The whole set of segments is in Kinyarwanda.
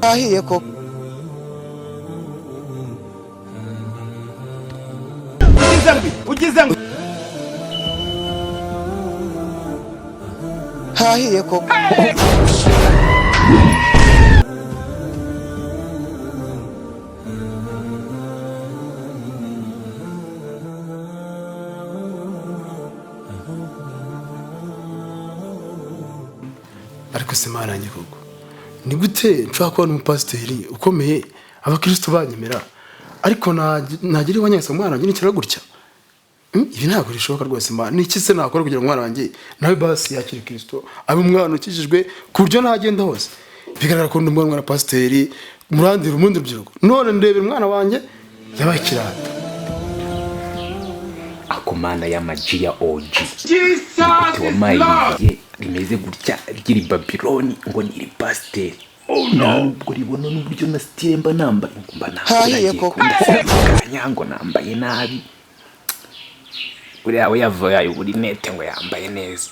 Hahiye koko. Ugize ngo Hahiye koko. Ariko se Mana yanjye koko, ni gute nshobora kubona umupasiteri ukomeye abakristo banyemera, ariko nagira iwanjye ngasanga umwana wanjye nikira gutya? Ibi ntabwo bishoboka rwose. Mana, ni iki se nakora kugira ngo umwana wanjye nawe basi yakire Kristo, abe umwana ukijijwe ku buryo nagenda hose bigaragara ko ndi umwana wa pasiteri murandira umundi rubyiruko? None ndebera umwana wanjye yabaye ikirata. Akomana y'amaji ya OG. Jesus Gute is Lord. wamayiriye rimeze gutya ry'iri Babiloni ngo ni iri pasiteri? Ntabwo ribona n'uburyo na style mba nambaye, ngo mba Hahiye nagiye koko. kundasakanya ngo nambaye nabi. Buriya we yavaye uburinete ngo yambaye neza.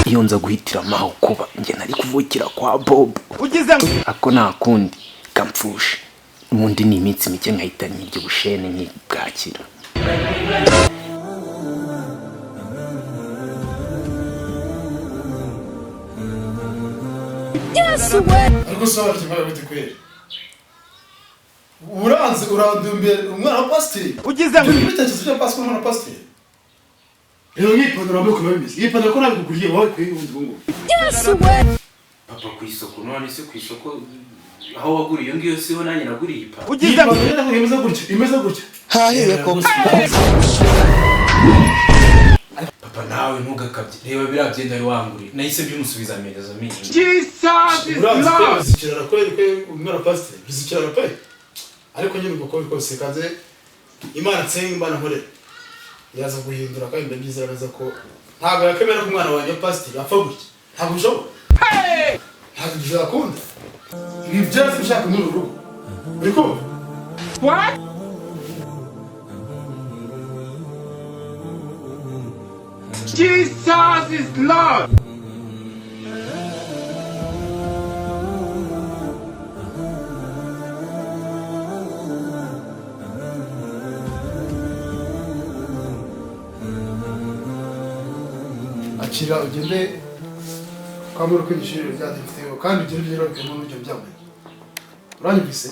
Iyo nza guhitiramo aho kuba, njye nari kuvukira kwa Bob. Ugize ngo Ako nta kundi kamfusha, ubundi ni iminsi mike nkahita nkirya ubushene nkibwakira. Ariko sobanukirwa bite kweri, uranze urandumbira umwana wa pasiteri. Ugize ngo Ibyo bitekerezo bya pasiteri, umwana wa pasiteri. Rero nk'ipantaro wambaye ukuntu bimeze, iyi pantaro ko nabikuguriye wowe kuyi ubundi ubu ngubu. Papa, ku isoko none se, ku isoko aho waguriye iyo ngiyo siho nanjye naguriye ipantaro? Iyi Ugize ngo pantaro rero imeze gutya, imeze gutya. Hahiye koko. Papa, nawe ntugakabye, reba biriya byenda wari wanguriye nahise mbimusubiza amereza amenyo. Jesus is Uranze ko Lord. bizikirana kweri kwe umwana wa pasiteri bizikirana pe. Ariko nyine ubwo kose kose kaze Imana nsenga, Imana nkorera yaza guhindura, kandi ndabyizera neza ko ntabwo yakwemera ko umwana wanjye wa pasiteri apfa gutya. Ntabwo bishoboka, ntabwo bizakunda. Ibi byose bishaka muri uru rugo, uri kumva? What? Jesus is Lord. Akira ugende kwa muri kwigisha ibyo byadufiteho, kandi ugende ugere bikemo n'ibyo byambaye. Uranyumvise?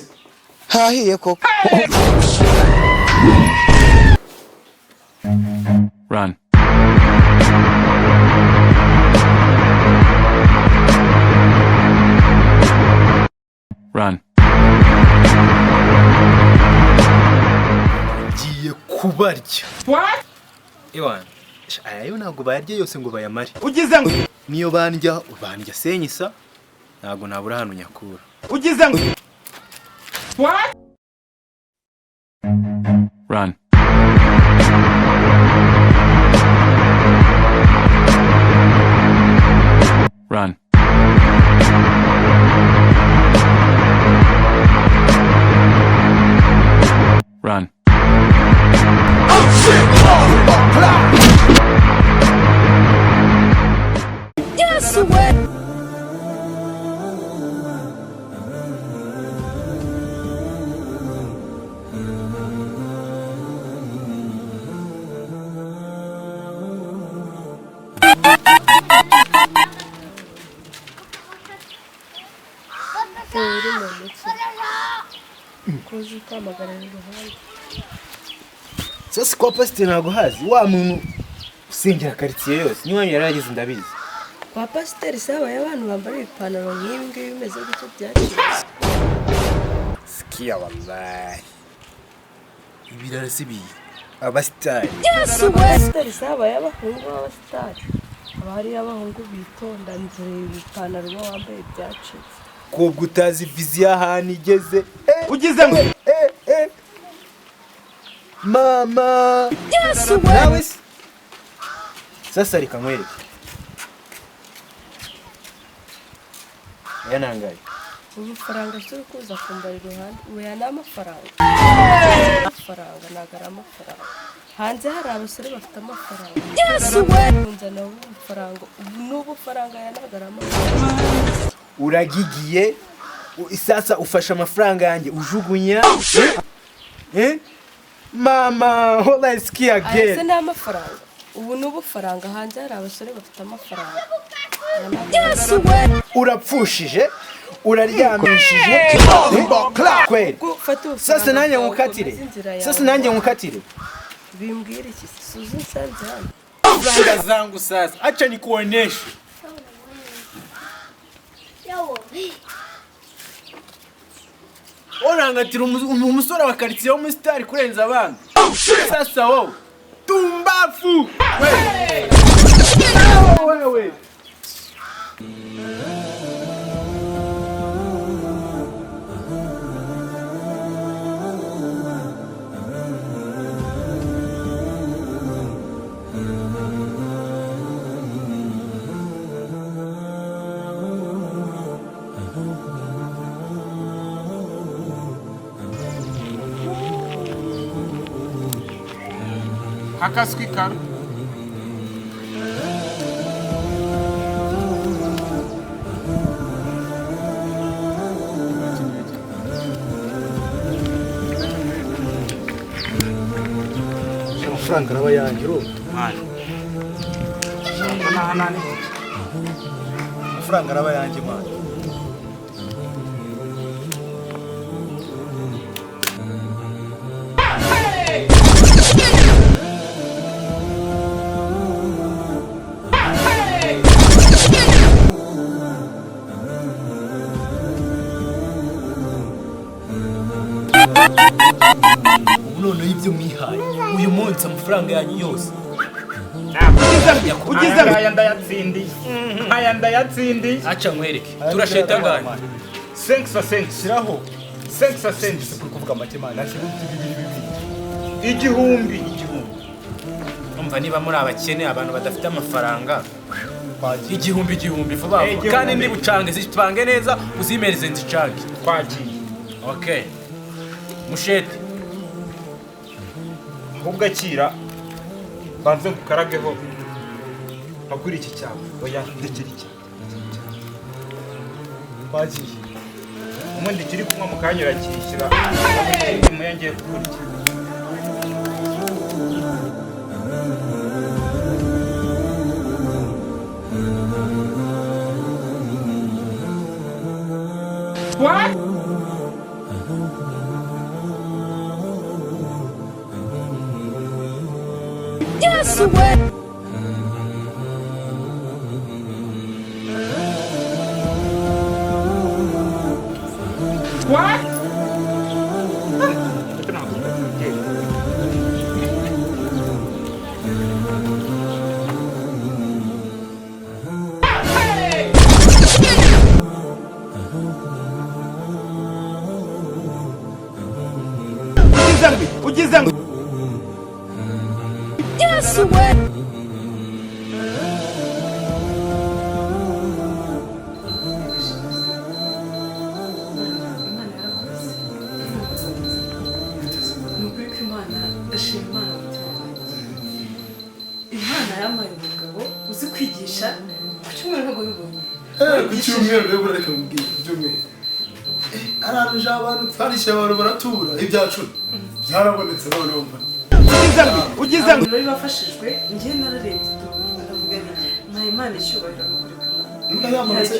Hahiye koko. Run. Run. Ngiye kubarya. What? Ewana, aya yo ntabwo bayarya yose ngo bayamare. Ugize ngo Niyo bandya bandya senyisa, ntabwo nabura ahantu nyakura. Ugize ngo What? Run. Run. Run. Uri mu ntoki koza ukamagarira iruhande. Sose kwa pasiteri ntabwo hazi wa muntu usengera karitsiye yose, niba yarageze ndabizi. Kwa pasiteri se habaye abantu bambara ibipantaro nk'ibi ngibi bimeze gutya byacitse? Sikia, wallahi ibirara si bibi, abasitari. Pasiteri se habaye abahungu b'abasitari? Haba hariyo abahungu bitonda, nzureba ibipantaro uba wambaye byacitse. Kobwa utazi viziyo ahantu igeze. Ugize ngo Mama nawe se sasa reka nkwereke aya nangaye. Ubufaranga se uri kuza kumbara iruhande, ubu aya ni amafaranga? Amafaranga ntabwo ari amafaranga. Hanze hari abasore bafite amafaranga. Nzana ubufaranga, ubu ni ubufaranga, aya ntabwo ari amafaranga. Uragigiye sasa ufashe amafaranga yanjye ujugunya. Eh? Mama, hola ski Aya se again. ni amafaranga? Ubu ni ubufaranga, hanze hari abasore bafite amafaranga. Aya ntabwo ari Urapfushije, uraryamishije. Kweli. Gufata ubufaranga Sasa nanjye bwawe nkukatire. ukomeze inzira yawe. Sasa nanjye nkukatire. Bimbwira iki? Suzu nsanze hano. Franga zangu sasa, acha nikuoneshe. Urangatira umusore wa quartier w'umusitari kurenza abandi. Sasa wowe tumbafu. Wewe. Wewe. Hakaswi karo. Amafaranga araba yanjye, urumva? Amafaranga araba yanjye, mwana. Ubu noneho ibyo mwihaye uyu munsi, amafaranga yanyu yose. Ugize ngo aya ndayatsindiye. Aya ndayatsindiye. Aca nkwereke, turasheta angahe? 5 5. Shyiraho. 5 5. Uri kuvuga make, mwana, nashyiraho bibiri bibiri. Igihumbi igihumbi. Umva, niba muri abakene, abantu badafite amafaranga, igihumbi igihumbi, vuba vuba. Igihumbi. Kandi nibucange, zipange neza, uzimereze nzicange. Twagiye. Okay, mushete. Ahubwo akira banze ngukarageho bagura iki cyapa. Oya, ndekera iki. Twagiye. Ubundi kiri kunywa mu kanya urakishyura mu yo ngiye kukurya. What? What? Ugize ngo Imana yarakoze. Ni ukuri ko Imana, ndashima Imana umutima wanjye. Imana yampaye umugabo uzi kwigisha ku cyumweru, ntabwo bibonye. Ku cyumweru rero, reka mubwire, ku cyumweru araruje abantu, twarishyuye abantu baratura, ibya cumi byarabonetse noneho mva. Ugize ngo Abantu bari bafashijwe, njye nararebye ndavuga nti nta Imana icyubahiro, ni ukuri kw'Imana. Umwuka yamanutse.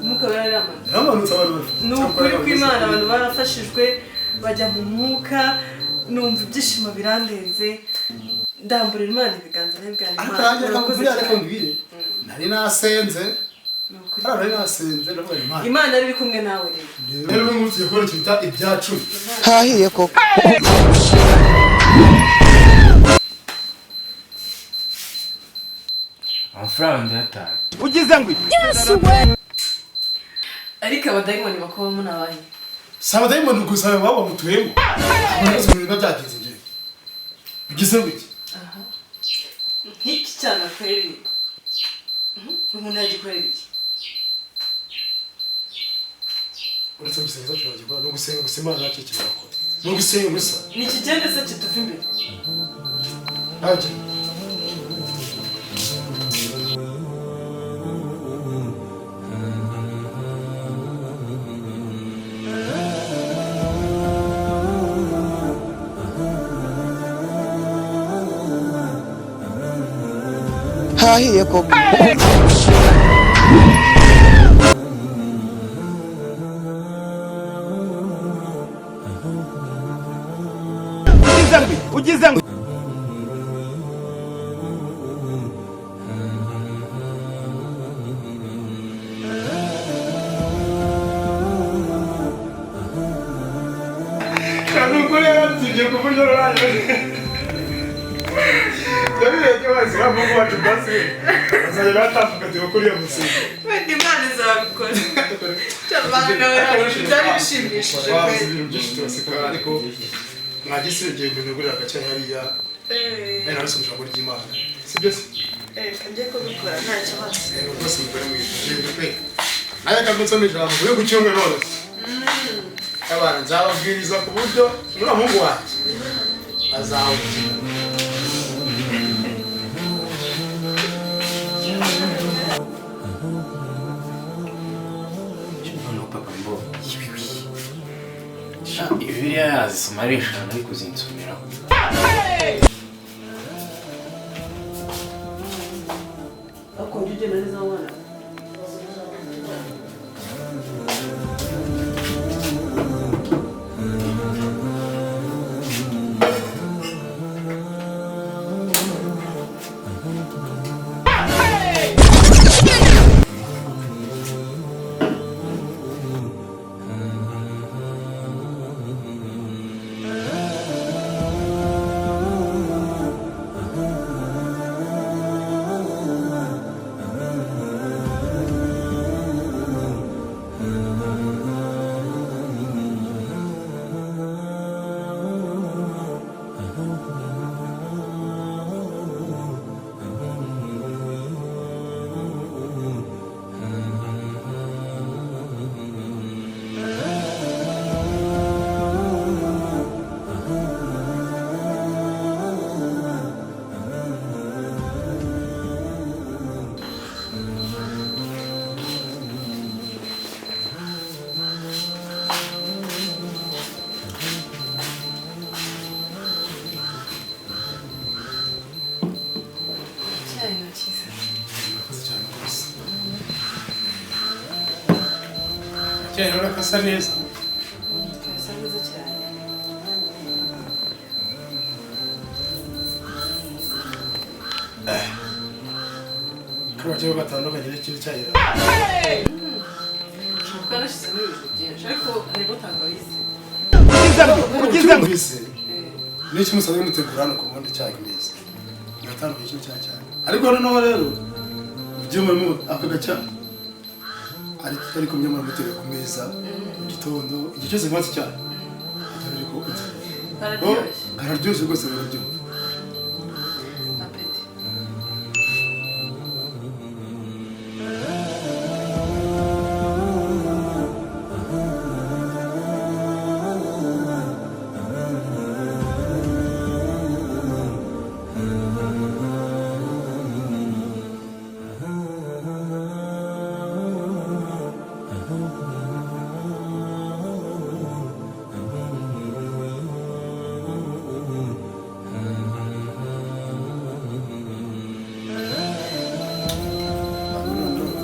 Umwuka wera yaramanutse. Yaramanutse, abantu bafite. Ni ukuri kw'Imana, abantu barafashijwe bajya mu mwuka, numva ibyishimo birandenze, ndamburira Imana ibiganza n'ibwana. Ariko Imana nanjye reka urakoze nkubwire, reka cyane. nkubwire, nari nasenze. Ni ukuri. Hariya nari nasenze, ndavuga nti Imana. Imana yari iri kumwe nawe rero. Rero ubu ngubu tugiye kubona ikintu bita ibya cumi. Hahiye koko. Amafaranga ndayataye. Ugize ngo Ariko abadayimoni bakubamo ni abahe? Si abadayimoni gusa baba bamutuyemo. Ntabwo biba byagenze njye. Ugize ngo iki? Nk'iki cyane akorera umuntu yagikorera iki? Uretse gusenga turagikora no gusenga gusa Imana ntacyo kintu yakora. No gusenga gusa. Ni ikigende se kituva imbere? Ntacyo. Hahiye koko. Ugize ngo Nukuri yarabyibye ku buryo rurangije. Ndabirebye wese uriya muhungu wacu basi azajya baratandukanye kuri iyo musinga. Wenda Imana izabikora. Cyabana nawe byari bishimishije Wabuze pe. ibintu byinshi turaseka ariko mwagise igihe mbinagurira agacyayi hariya nari narasomye ijambo ry'Imana. Si byo se? Kangiye kubikora nta kibazo. Yego rwose umugore mwiza. Yego pe. Nawe kagutsoma ijambo uri ku cyumweru none. Abana nzababwiriza ku buryo uriya muhungu wanjye azawukina. Noneho papa mbo. Sha, Bibiliya yazisoma ari eshanu ariko zinsomeraho. Ariko ujya ugenda neza mwana. Icyayi ni cyiza. Murakoze cyane rwose. Icyayi urabona ko asa neza. Kirasa neza cyane. Kariya kigo gatandukanye n'ikindi cyayi. Ushobora kuba yanashyizemo ibintu byinshi ariko harimo tangawizi. Ugize ngo n'iki musanzwe mutegura hano ku bundi cyayi ku meza. Biratandukanye kino cyayi cyane. Ariko noneho rero ibyo murimo aka gacyayi ariko mujya muramutegura ku meza mu gitondo igihe cyose mwatse icyayi. Ariko Kararyoshye. Kararyoshye rwose barabyumva. Apeti.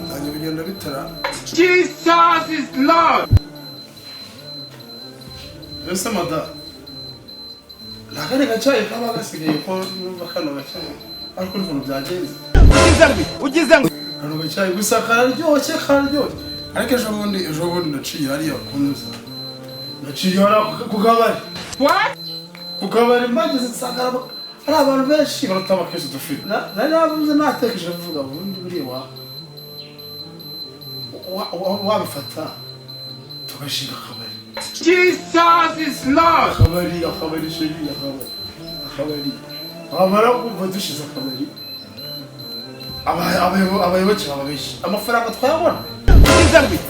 Ntangiye kugenda bitara. Jesus is Lord. Ese mada nta kandi gacyayi kaba gasigaye ko numva kano gacyayi ariko n'ukuntu byagenze. Ugize ngo Kano gacyayi gusa kararyoshye kararyoshye ariko ejo bundi naciye hariya kunuza naciye hariya ku kabari. Ku kabari mpageze nsanga hari abantu benshi baruta abakirisitu dufite. Nari navuze natekereje mvuga ubundi buriya Idée wabifata tugashinga akabari. Jesus is Lord. Akabari, akabari chérie, akabari, akabari. Wamara kumva dushize akabari, abayoboke baba benshi, amafaranga twayabona.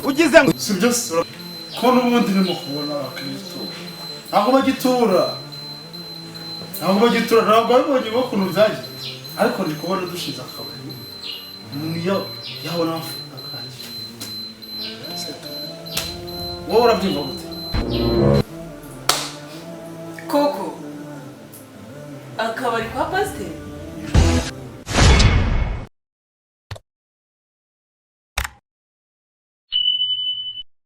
Ugize ngo Si byo se? Ko n'ubundi urimo kubona abakristo ntabwo bagitura, ntabwo bagitura, ntabwo babibonye ukuntu byagenze. Ariko ndi kubona dushize akabari, umuntu iyo yabona amafaranga akakira. Wowe urabyumva gute? Koko akabari kwa pasiteri?